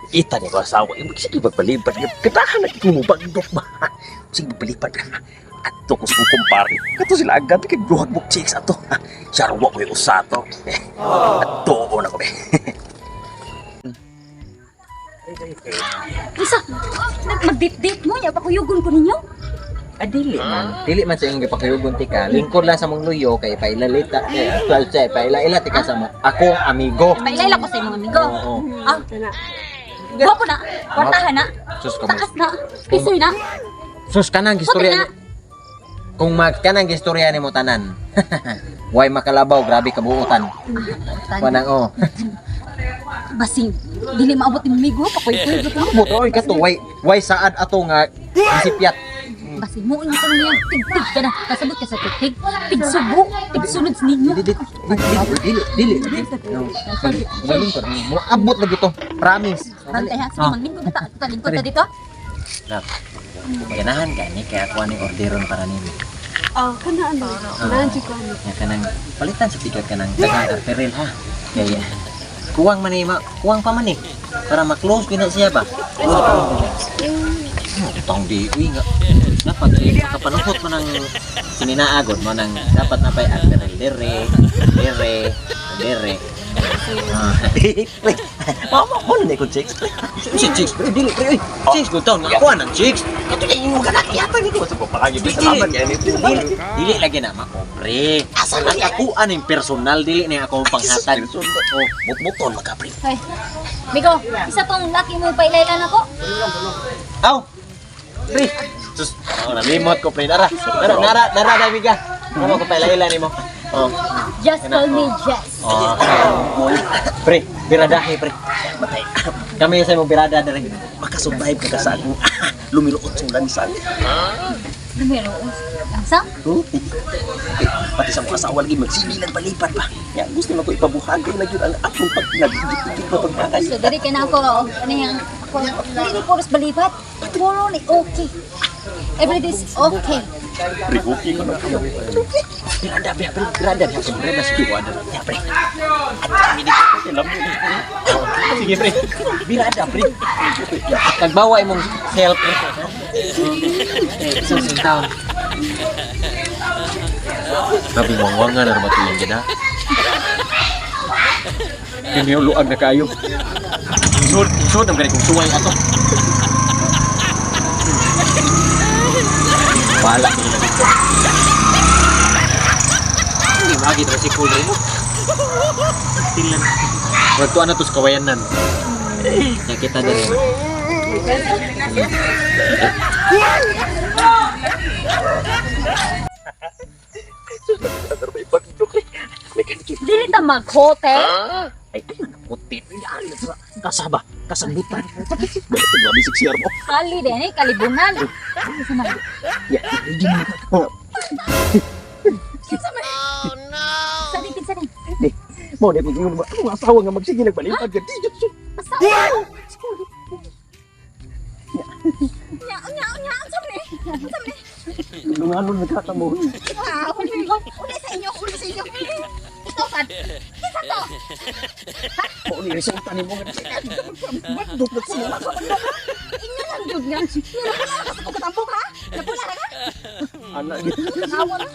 Ita niya ko asawa. Sige magpalipad. Katahan na kung mubagdok ba. Sige magpalipad. Ato ko sa kumpare. Kato sila agad. Kay duhag mo chicks ato. Sarwa ko yung usato. Ato na ko be. Isa, mag-date-date mo, ya pakuyugon ko ninyo. Ah, dili man. Dili man sa iyong gipakuyugon tika. Lingkod lang sa mong luyo kay pailalita. Eh, siya, pailaila tika sa mo. Akong amigo. Pailaila ko sa imong amigo. Oo. Ah, gwapo na, kwartahan na, Sus ka taas na, pisoy na, Sus kanang puti gistorya. na. Kung mag kanang gistorya nimo tanan. Way makalabaw, grabe kabuutan. Kanang oh. Basing, dili maabot imong amigo, pakuyugon ko. Buto oy kato way way saad ato nga gisipyat. Basing mo ingon ko niya, tigtig ka na, kasabot ka sa tigtig, tigsubo, tigsunod sa ninyo. Dili dili dili dili. Maglingkod. Mo abot lagi to. Promise. Bantay ha, sige, maglingkod ta, ta, lingkod ta dito. Love. Ganahan ka ni kaya kuha ni orderon para nimo. Oh, kana ano. Ganahan jud ko ano. Nga kanang palitan sa ticket kanang daghang arteril ha. Kaya kuwang man ni ma, kuwang pa man ni para ma-close gyud na siya ba. Close pa man na. Utang di uy nga. Dapat eh, makapanuhot man ang sininaagod mo nang dapat na pa'y arteril dere, dere, dere. Ah. Pre, mama ko na ko chicks. Pre. Si Chicks, pre, dili, pre, uy. Chicks, good taon, nga kuha ng Chicks. Kato niya yung kanak yata nito. Sa papakagi. Salamat yan. Dili, dili lagi na mako, pre. Ang ako aning personal dili ni ako panghatag. Oh, butbuton maka pre. Ay, Migo, isa tong laki mo pailaylan ako. Aw. Pre. Sus, oh, nalimot ko pre. Nara, nara, nara, nara na biga. Ano ko paila nimo. Oh. Just call me Jess. Oh. Pre, biradahe pre. Matay. Kami sa imong birada dere. Makasurvive ka ka sa akong lumiruot sa lansan. Numero, ang Oh. Pati sa mga asawa lagi magsige ng palipad pa. Ya, gusto na ko ipabuhagay na yun ang akong pag nagigit pa pagpatay. So, diri kay na ako, ano yung, ako, hindi ni puros balibat. Puro ni okay. Every day is okay. Pre, okay ko na kayo. Birada, pre, pre, birada, pre, pre, mas kiwa na. Ya, pre. At kami dito, alam mo. Sige pre. Birada, pre. Tagbawa imong self pre. Sa town. Grabe wangwangan na ba tulang gida? Kini luag na kayo. Sud, sud ang gani kong suway ato. Bahala ko na dito. Hindi magi tricycle rin mo. Tilan. Murag tuwa na to sa kawayanan. Nakita diri. Dili ta mag-hotel. Ay, ay, naputi. Kasaba, kasabutan. Bakit grabe siksiyar mo? Kali din eh, kalibunan. Sa man. Ya, hindi mo. Oh no. Sa di kinsa ni? Mo na kung yung mga asawa nga magsige nagbalipad ka. Di, Diyos. Asawa. Nya, nya, nya, unsa man ni? Unsa man ni? Lunganon nagkatamo. Wow, uli sa inyo, uli sa inyo. Ikaw sad. Kinsa to? Mo ni resulta nimo nga bandok na ko. Inyo lang jud nga. Nga sa katambok ha? Napula ra ka? Anak Awa na.